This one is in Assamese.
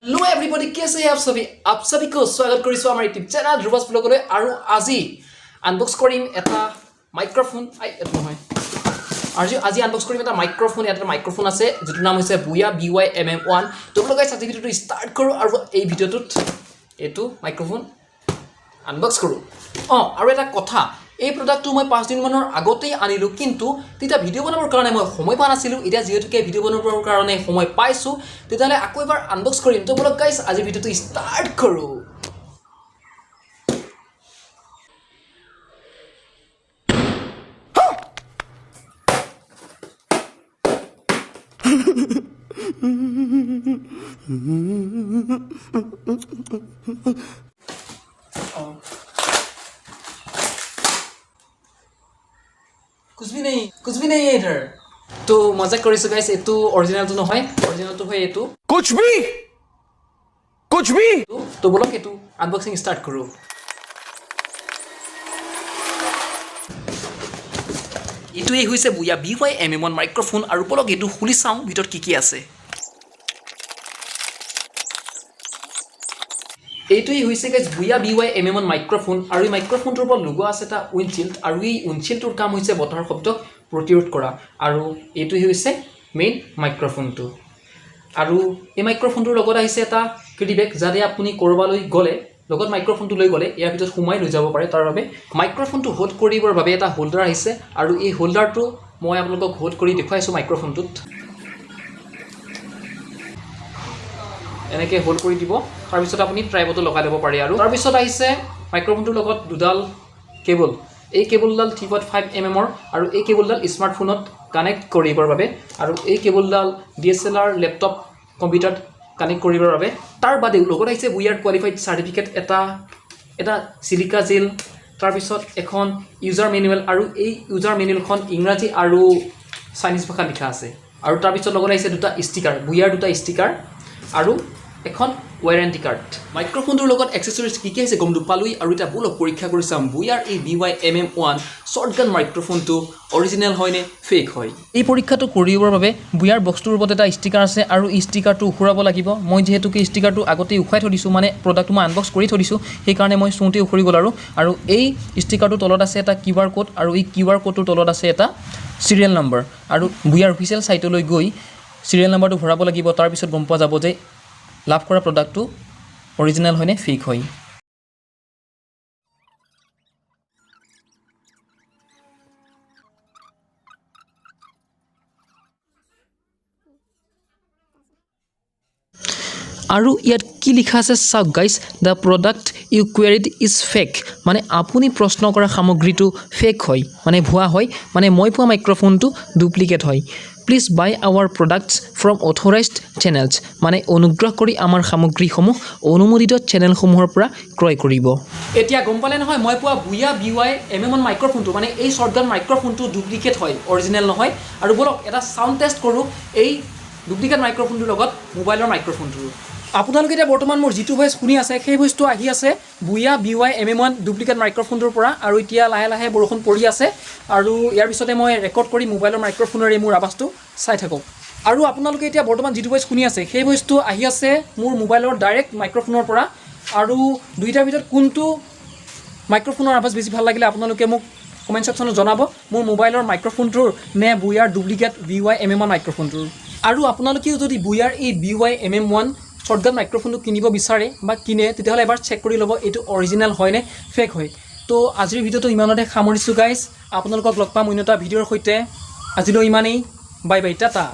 হেল্ল' এভৰিবডি, कैसे हैं आप सभी? आप सभी को স্বাগত কৰিছোঁ আমাৰ ইউটিউব চেনেল ধ্ৰুৱাজ ব্লগলৈ। আৰু আজি আনবক্স কৰিম এটা মাইক্ৰফোন। I, এইটো নহয়। আজি আনবক্স কৰিম এটা মাইক্ৰফোন। ইয়াত এটা মাইক্ৰফোন আছে, যিটোৰ নাম হৈছে Boya B Y M M 1। তো বোলো গাইছ, আজি ভিডিঅ'টো ষ্টাৰ্ট কৰোঁ আৰু এই ভিডিঅ'টোত এইটো মাইক্ৰফোন আনবক্স কৰোঁ। অঁ, আৰু এটা কথা, এই প্ৰডাক্টটো মই 5 দিনমানৰ আগতেই আনিলোঁ, কিন্তু তেতিয়া ভিডিঅ' বনাবৰ কাৰণে মই সময় পোৱা নাছিলোঁ। এতিয়া যিহেতুকে ভিডিঅ' বনাবৰ কাৰণে সময় পাইছোঁ, তেতিয়াহ'লে আকৌ এবাৰ আনবক্স কৰিম। তো ব'লক গাইছ, আজি ভিডিঅ'টো ষ্টাৰ্ট কৰোঁ। অঁ, कुछ भी नहीं, कुछ भी नहीं है इधर। তো মজাক কৰিছোঁ গাইছ, এইটো অৰিজিনেলটো নহয়, অৰিজিনেলটো হয় এইটো। कुछ भी, कुछ भी। তো ব'লক, এইটো আনবক্সিং ষ্টাৰ্ট কৰোঁ। এইটোৱেই হৈছে Boya B Y M M 1 microphone. আৰু ব'লক, এইটো খুলি চাওঁ ভিতৰত কি কি আছে। এইটোৱেই হৈছে guys Boya B Y M M 1 microphone. আৰু এই মাইক্ৰফোনটোৰ ওপৰত লগোৱা আছে এটা উইণ্ডশ্বিল্ড আৰু এই উইণ্ডশ্বিল্ডটোৰ কাম হৈছে বতাহৰ শব্দক প্ৰতিৰোধ কৰা। আৰু এইটোৱেই হৈছে মেইন মাইক্ৰফোনটো। আৰু এই মাইক্ৰফোনটোৰ লগত আহিছে এটা কেৰি বেগ, যাতে আপুনি ক'ৰবালৈ গ'লে লগত মাইক্ৰফোনটো লৈ গ'লে ইয়াৰ ভিতৰত সোমাই লৈ যাব পাৰে। তাৰ বাবে মাইক্ৰফোনটো হোল্ড কৰিবৰ বাবে এটা হোল্ডাৰ আহিছে। আৰু এই হোল্ডাৰটো মই আপোনালোকক হোল্ড কৰি দেখুৱাইছোঁ। মাইক্ৰফোনটোত এনেকৈ হোল্ড কৰি দিব, তাৰপিছত আপুনি ট্ৰাইপডটো লগাই ল'ব পাৰে। আৰু তাৰপিছত আহিছে মাইক্ৰফোনটোৰ লগত দুডাল কেবল। এই কেবলডাল 3.5 এম এমৰ আৰু এই কেবলডাল স্মাৰ্টফোনত কানেক্ট কৰিবৰ বাবে আৰু এই কেবলডাল ডিএছএলআৰ, লেপটপ, কম্পিউটাৰত কানেক্ট কৰিবৰ বাবে। তাৰ বাদেও লগত আহিছে বুয়াৰ কোৱালিফাইড চাৰ্টিফিকেট এটা, এটা চিলিকা জেল, তাৰপিছত এখন ইউজাৰ মেনুৱেল। আৰু এই ইউজাৰ মেনুৱেলখন ইংৰাজী আৰু চাইনিজ ভাষাত লিখা আছে। আৰু তাৰপিছত লগত আহিছে দুটা ষ্টিকাৰ, বুয়াৰ দুটা ষ্টিকাৰ আৰু এখন ৱাৰেণ্টি কাৰ্ড। মাইক্ৰফোনটোৰ লগত এক্সেচৰিজ কি কি আহিছে গমটো পালোৱেই। আৰু এতিয়া ব'লক পৰীক্ষা কৰি চাম বুয়াৰ এই B Y M M 1 shotgun মাইক্ৰফোনটো অৰিজিনেল হয় নে ফেক হয়। এই পৰীক্ষাটো কৰিবৰ বাবে বুয়াৰ বক্সটোৰ ওপৰত এটা ষ্টিকাৰ আছে আৰু এই ষ্টিকাৰটো উখুৰাব লাগিব। মই যিহেতুকে ষ্টিকাৰটো আগতেই উখুৱাই থৈ দিছোঁ, মানে প্ৰডাক্টটো মই আনবক্স কৰি থৈ দিছোঁ, সেইকাৰণে মই চুওঁতেই উখৰি গ'ল। আৰু এই ষ্টিকাৰটোৰ তলত আছে এটা কিউ আৰ ক'ড আৰু এই কিউ আৰ ক'ডটোৰ তলত আছে এটা চিৰিয়েল নম্বৰ। আৰু বুয়াৰ অফিচিয়েল ছাইটলৈ গৈ চিৰিয়েল নম্বৰটো ভৰাব লাগিব। তাৰপিছত গম পোৱা যাব যে লাভ কৰা প্ৰডাক্টটো অৰিজিনেল হয় নে ফেক হয়। আৰু ইয়াত কি লিখা আছে চাওক guys, "The product you queried is fake." মানে আপুনি প্ৰশ্ন কৰা সামগ্ৰীটো ফেক হয়, মানে ভুৱা হয়, মানে মই পোৱা মাইক্ৰফোনটো ডুপ্লিকেট হয়। "Please buy our products from authorised channels." মানে অনুগ্ৰহ কৰি আমাৰ সামগ্ৰীসমূহ অনুমোদিত চেনেলসমূহৰ পৰা ক্ৰয় কৰিব। এতিয়া গম পালে নহয়, মই পোৱা বুয়া বি ৱাই এম এম 1 মাইক্ৰফোনটো, মানে এই শ্বৰ্টগান মাইক্ৰফোনটো ডুপ্লিকেট হয়, অৰিজিনেল নহয়। আৰু ব'লক, এটা চাউণ্ড টেষ্ট কৰোঁ এই ডুপ্লিকেট মাইক্ৰফোনটোৰ লগত মোবাইলৰ মাইক্ৰফোনটোৰ। আপোনালোকে এতিয়া বৰ্তমান মোৰ যিটো ভইচ শুনি আছে, সেই ভইচটো আহি আছে বুয়া B Y M M 1 duplicate মাইক্ৰফোনটোৰ পৰা। আৰু এতিয়া লাহে লাহে বৰষুণ পৰি আছে আৰু ইয়াৰ পিছতে মই ৰেকৰ্ড কৰি মোবাইলৰ মাইক্ৰফোনেৰে মোৰ আৱাজটো চাই থাকক। আৰু আপোনালোকে এতিয়া বৰ্তমান যিটো ভইচ শুনি আছে, সেই ভইচটো আহি আছে মোৰ মোবাইলৰ ডাইৰেক্ট মাইক্ৰফোনৰ পৰা। আৰু দুইটাৰ ভিতৰত কোনটো মাইক্ৰফোনৰ আৱাজ বেছি ভাল লাগিলে, আপোনালোকে মোক কমেণ্ট ছেকশ্যনত জনাব, মোৰ মোবাইলৰ মাইক্ৰফোনটোৰ নে বুয়াৰ duplicate B Y M M 1 মাইক্ৰফোনটোৰ। আৰু আপোনালোকেও যদি বুয়াৰ এই B Y M M 1 shotgun মাইক্ৰফোনটো কিনিব বিচাৰে বা কিনে, তেতিয়াহ'লে এবাৰ চেক কৰি ল'ব এইটো অৰিজিনেল হয় নে ফেক হয়। তো আজিৰ ভিডিঅ'টো ইমানতে সামৰিছোঁ গাইজ। আপোনালোকক লগ পাম অন্য এটা ভিডিঅ'ৰ সৈতে। আজিলৈ ইমানেই, বাই বাই, টাটা।